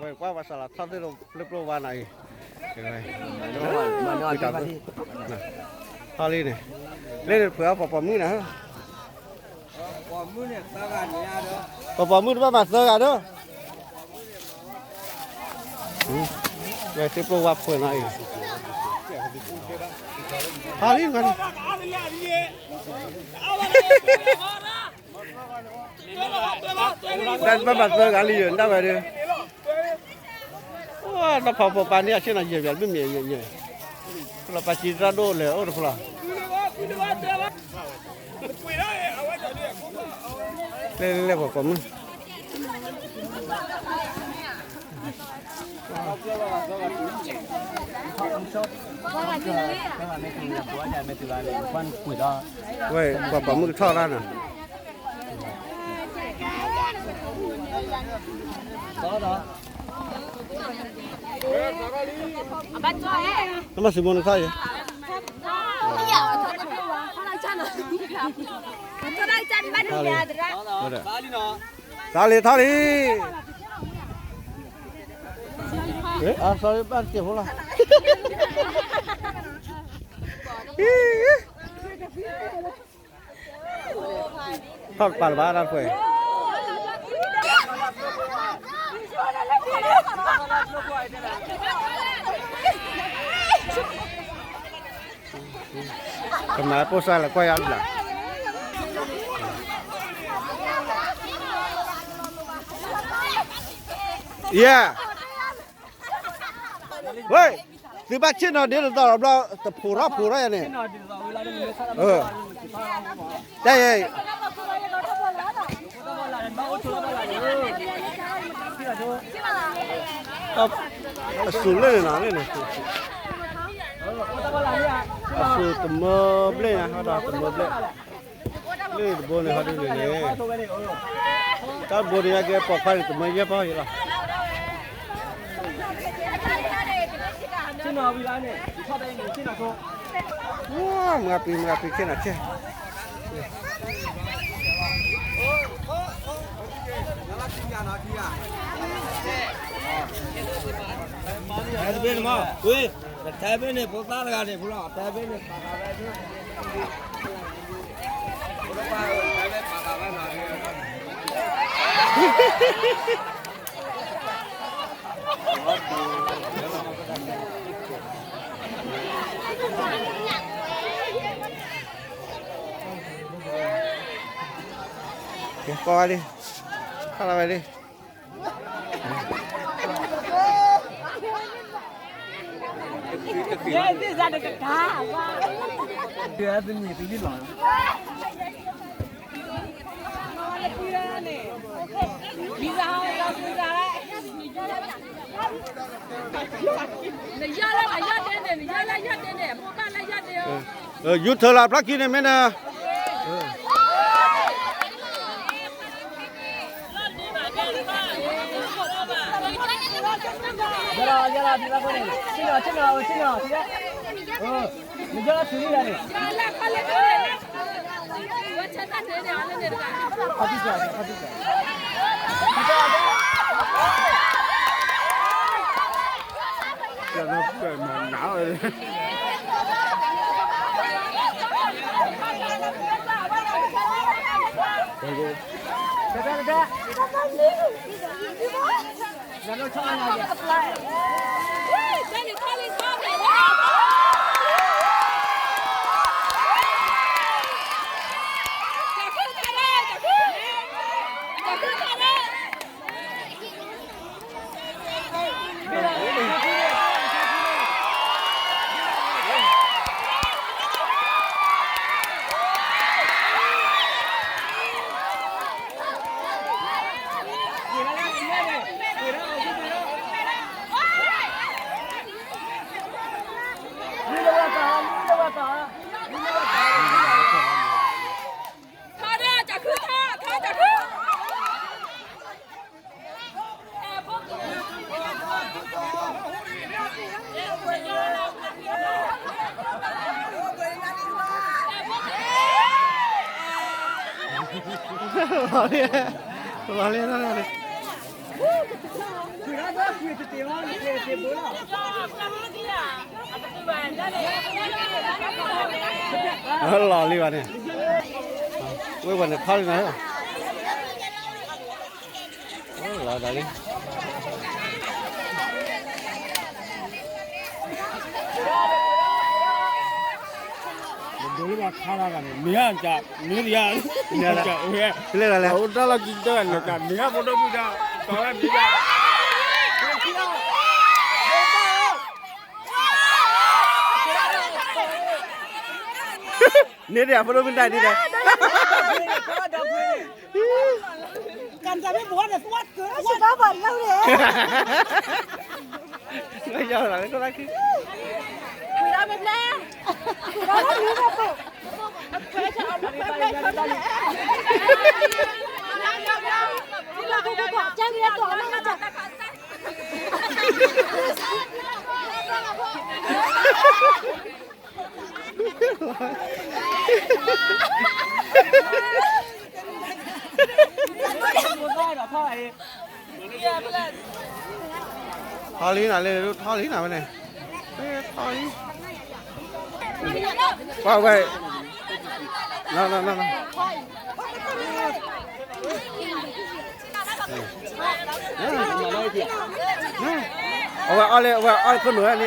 ဝဲကွၢ်ပှၤစးလီၤထီၣ်သ့ၣ်လၢပျိၢ်ပျိၢ်ဝါနၤအံၤ, ထီၣ်လံန့ၣ်, လၢန့ၣ်တဖုးအီၣ်ပှၤပိာ်မုၣ်နၤ, ပှၤပိာ်မုၣ်တဘၣ်မၤသၢဂၤဒီး, ဝဲသ့ၣ်ပျိၢ်ဝါဖိနၤအံၤ, ထီၣ်လံနၤ, တၢ်တဘၣ်မၤသၢဂၤလံယဒၣ်ဝဲဒီး, တၢ်ဖီဖိပာ်န့ၢ်အဆ့ၣ်နီၤယဲၢ်ပျးတဘ့ၣ်မ့ၢ်ယဲၢ်, ဖဲလီၤပာ်စံတၢ်ဒိၣ်လဲၣ်အိၣ်တဖဲလီၤ, လဲၤလဲၤလဲၤပှၤပိာ်မုၣ် ဝဲပှၤပိာ်မုၣ်ကထီၣ်တၢ်နီၤ, နဘၣ်စံးမိၣ်နထီၣ်အံၤ, ထီၣ်လံထီၣ်လံ, အါ sorry ဘၣ်တက့ၢ်ဖိလီၤ, ထီၣ်ကပၤလၢၤဘၣ်တၢ်တခွဲး, ကမၤပိၢ်စၢ်လၢကွၢ်ယါဘျး, ယဲ ဝဲ, သုဘၣ်ဆ့ၣ်နီၤဒ်သိးလီၤဘျီ တဖိးထီၣ်ဖိးထီၣ်ယၤန့ၣ်, တၢ်ယဲ, အစူၤလၢန့ၣ်နီၤ, အစူၤတမၢဘျဲၣ်ညါ ဟီဒီးတမၢဘျဲၣ်, လၢတဘိန့ၣ်ဟီဒ်န့ၣ်န့ၣ်, တၢ်ဘိန့ၣ်ယကဲပိာ်ခွါန့ၣ် တမၢယဲၢ်ပီၢ်ယဲလီၤ, မုၢ်ဂၤပံၤ မုၢ်ဂၤပံၤ ဆ့ၣ်နီၤဆ့ၣ် တဘ့ၣ်န့ၣ်မး, ဝ့ၢ်, တထဲဘ့ၣ်န့ၣ် ဖိသၣ်တဂၤန့ၣ် ဖိလီၤ တထဲဘ့ၣ်န့ၣ် ပာ်ဃာ်ဝဲဒၣ်, ဖိလီၤပာ်ဝဲပာ်ဃာ်ဝဲနီၤ, ကဲ ကွၢ်ဝဲလံ, ခါလီၤဝဲလံ. ယူၤထၢၣ်လီၤ ဖျါခံန့ၣ်မ့ၢ်နၤ လီၤလံဘၣ်န့ၣ်, ဝဲပှၤန့ၣ်ထီလံနီၤ, လီၤဒၣ်လံ. ဒိးလၢဘၣ်ခါလၢ်န့ၣ် မ့ၢ်ဧါ, မ့ၢ်ဧါ, မ့ၢ်ဧါ, အိၣ်တၢ်လီၢ်ကံတၢၢ်န့ၣ် မ့ၢ်ဧါ ဖိဒိၣ်မုၣ်တၢ်, ကီဝဲမ့ၢ်ဧါ. န့ၣ်ဒၣ် ဖိဒိၣ်မုၣ်တၢ်ဒ်လဲၣ်. ကၢ်တၢ်မ့ၢ်ဘိးန့ၣ် သွားကၢၤ သွားပါလို့တယ်. ကယီၤလာလၢကလၢခံ, ဝံၤဒီးမ့ၢ်ဖျဲ, ဝံၤဒီးမ့ၢ်ဖျဲ, ကၢ်လၢကီၢ်လၢကၢ် ထီလံနၤလၢ ထီလံနၤဝဲန့ၣ်, ထီလံ, ပှၤဝဲ, အဝဲအီၣ်လၢ အဝဲအီၣ်ခိၣ်နူာ်ဝဲန့ၣ်, နီ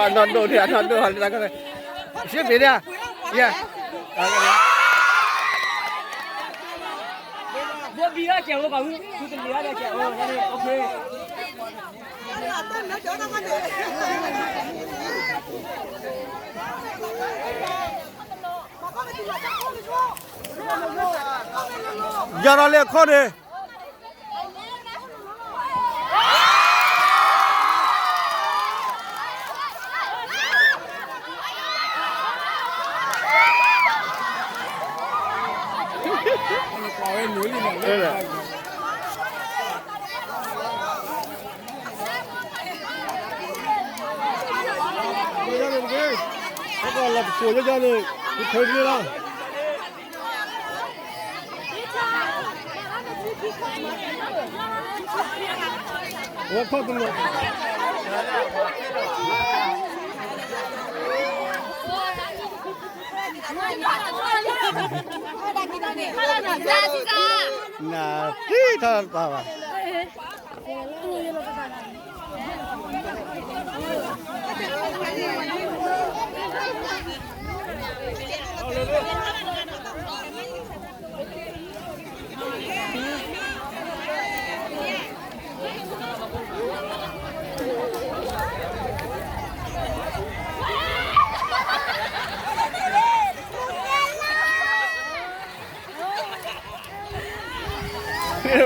ၢ်ဒိၣ်ဒၣ် နီၢ်ဒိၣ်ဟီလၢတၢ်ကီၢ်, ရှ့ဘ့ၣ်ဒၣ်, ယဲ, ဘိဘံအီၣ်ကဲးဝဲပှၤဝံၤ သူတလံၤအီၣ်ဒီးကဲးဝဲ, ယီၤဒီးလၢအခီၣ်န့ၣ် လီၤတစိၤလၢယၤန့ၣ် ယဖဲဒ်လီၤ. ဝဲခီၣ်တနီၤ နသံထီၣ်တပၤဘၣ်.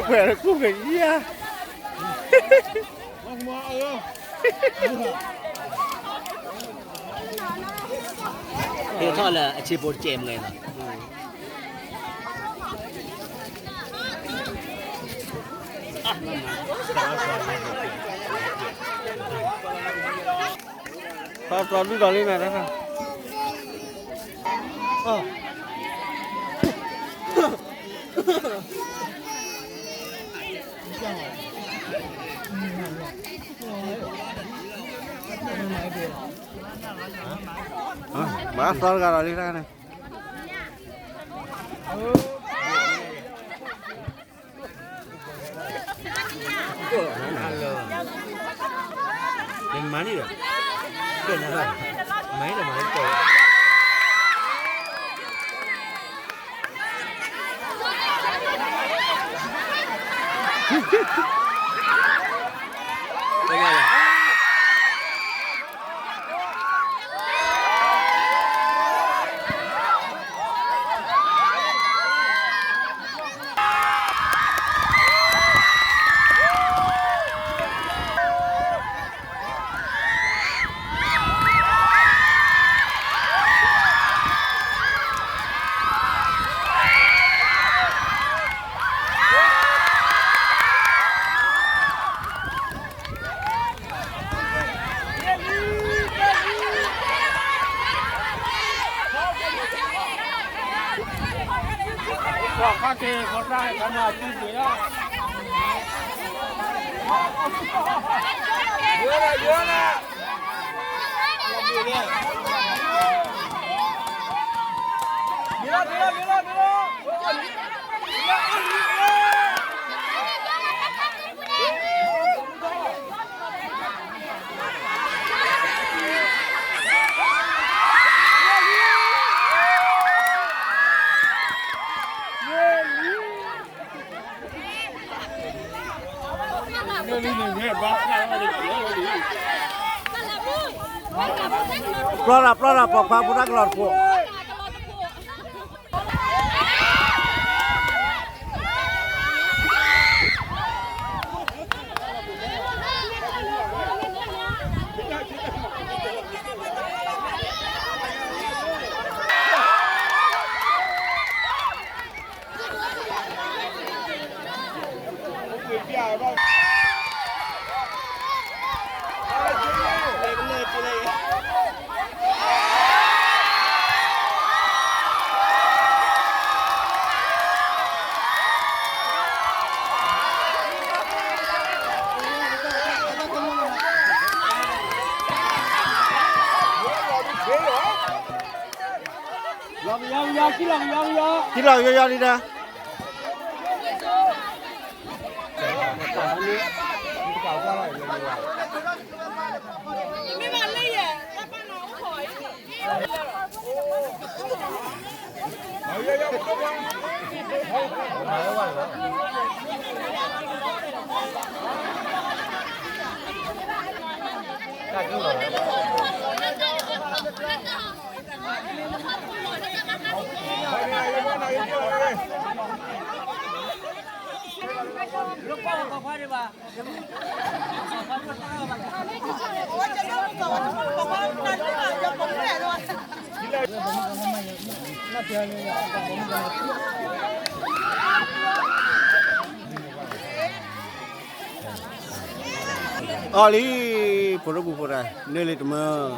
ပှဲၤကူကယၤ ဟ့ၣ်ထီၣ်လၢအဆံးဖိတကဲးမ့ၢ်နီၤ. သီသီဒုၣ်ဒီးလံနၤ, ဘၣ်သီတဂၤဒီးလံတၢ်န့ၣ်. ပျီတၢ် ပျီတၢ် ပိာ်ခွါဖိတၢ်ကလီၤတခိၣ်. လီၤကယီကယီ ကံလီၤကယီကယီ ကံလီၤကယီကယီလံဒီး အီၣ်လံ, ဖိဒိၣ်မုၣ်ဖိတဂၤ နၢလံတမၢ